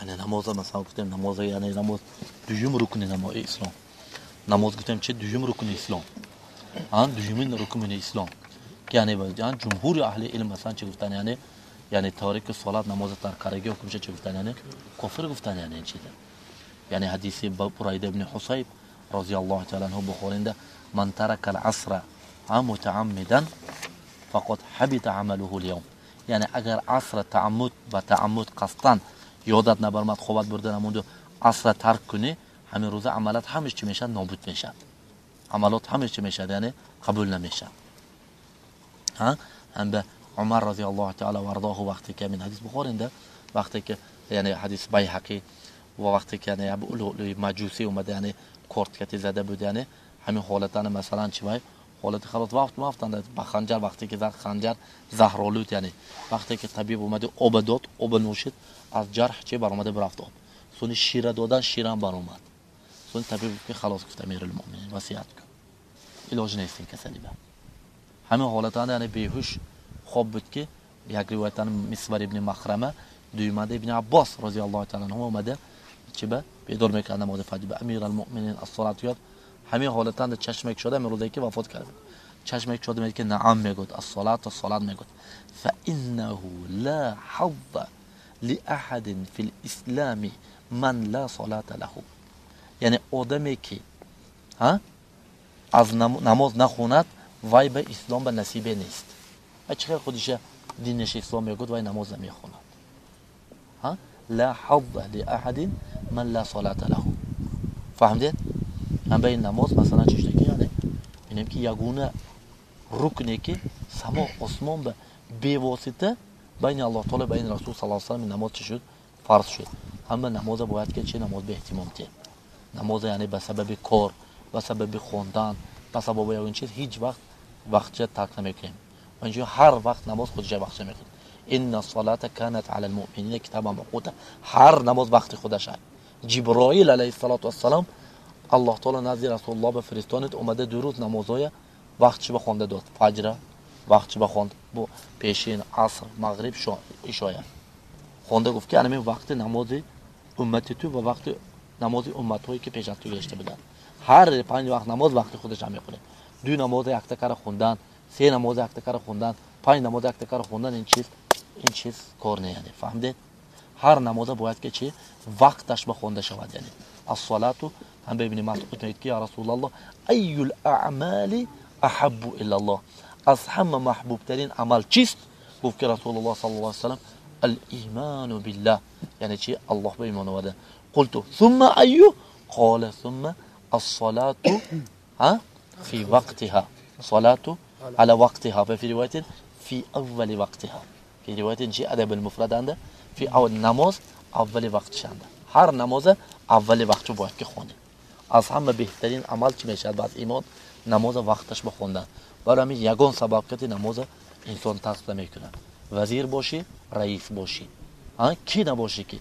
Яъне намоз масалан гуфтем намоз яъне намоз дуюм рукни намози ислом. Намоз гуфтем чи дуюм рукни ислом. Дуюмин рукни ислом. Яъне ҷумҳури аҳли илм масалан чи гуфтан яъне яъне торики солат намоз тарк кардаги ҳукмша чи гуфтан яъне кофир гуфтан яъне чиза. Яъне ҳадиси Бурайда ибн Ҳусайб розияллоҳу таала анҳу Бухоринда ман тарака ал-асра мутааммидан фақад ҳабита амалуҳу ал-явм. Яъне агар асра тааммуд ба тааммуд қасдан ёдат набармад хобат бурда намонду асра тарк кунӣ ҳамин рӯза амалат ҳамаш чӣ мешавад нобуд мешавад. Амалот ҳамаш чӣ мешавад яъне қабул намешавад. Ҳам ба Умар розияллоҳу таала вардоҳу вақте ки ҳамин ҳадис Бухоринда вақте ки яъне ҳадис Байҳақӣ ва вақте ки яъне Абу Луълуи Маҷусӣ омада яъне корткати зада буд яъне ҳамин ҳолатани масалан чӣ вай ҳолати халос вафт мафтанд ба ханҷар вақте ки ханҷар заҳролуд яъне вақте ки табиб омада оба дод оба нӯшид аз ҷарҳ чи баромада бирафт об сони шира додан ширам баромад сони табиб гуфт ки халос гуфт амирулмӯъминин васият кун илоҷ нест ин касали ба ҳамин ҳолатан яъне беҳуш хоб буд ки як ривоятан Мисвар ибни Махрама дуюмада ибни Аббос розияллоҳу таала анҳу омада чи ба бедор мекард намози фаҷр ба амиралмӯъминин ас-салат гуфт ҳамин ҳолатан чашмак шуда ҳамин рӯзе ки вафот карда буд чашмак шуда мегӯяд ки наам мегӯяд ас-салату салат мегӯяд фа иннаҳу ла ҳазза лиаҳадин фил ислами ман ла салата лаҳу. Яъне одаме ки аз намоз нахонад вай ба ислом ба насибе нест. Вай чӣ хел худиша динаш ислом мегӯяд вай намоз намехонад. Ла ҳазза лиаҳадин ман ла салата лаҳу. Фаҳмидед? Ҳам ба ин намоз масалан чӣ шуда ки яъне бинем ки ягона рукне ки само осмон ба бевосита байни Аллоҳ таоло байни Расул саллаллоҳу алайҳи васаллам намоз чӣ шуд? Фарз шуд. Ҳама намоза бояд ки чи намоз ба эҳтимом тиҳем. Намоза яъне ба сабаби кор, ба сабаби хондан, ба сабаби ягон чиз ҳеҷ вақт вақтша тарк намекунем. Ва инчунин ҳар вақт намоз худша вақтша мехонад. Инна салата канат ала алмуъминина китабан мавқута. Ҳар намоз вақти худаш аст. Ҷиброил алайҳиссалоту вассалом Аллоҳ таоло назди Расулуллоҳ ба фиристонид омада ду рӯз намозҳоя вақтши ба хонда дод. Фаҷра вақтши ба хонд, бу пешин, аср, мағриб, ишоя. Хонда гуфт ки ана вақти намози уммати ту ва вақти намози умматҳое ки пеш аз ту гузашта буданд. Ҳар панҷ вақт намоз вақти худаш ҳам мехонем. Ду намоза якта кара хондан, се намоза якта кара хондан, панҷ намоза якта кара хондан ин чиз кор не яъне. Фаҳмидед? Ҳар намоза бояд ки чи вақташ ба хонда шавад яъне. Ас-салату ҳам ба Ибни Масъуд мегӯяд ки я Расулаллоҳ айюл аъмали аҳаббу илаллоҳ. Аз ҳама маҳбубтарин амал чист? Гуфт ки Расулуллоҳ саллаллоҳу алайҳи васаллам ал-иману биллаҳ. Яъне чи? Аллоҳ ба имон оварда. Қулту сумма айю? Қола сумма ас-салату фи вақтиҳа. Салату ала вақтиҳа ва фи ривоятин фи аввали вақтиҳа. Фи ривоятин чи адаб ал-муфрад анда фи аввал намоз аввали вақтишанда. Ҳар намоза аввали вақтшо бояд ки хонем. Аз ҳама беҳтарин амал чӣ мешавад баъд имон? Намоза вақташ ба хондан. Барои ҳамин ягон сабаб кати намоза инсон тарк намекунад. Вазир бошӣ, раис бошӣ, ки набошӣ ки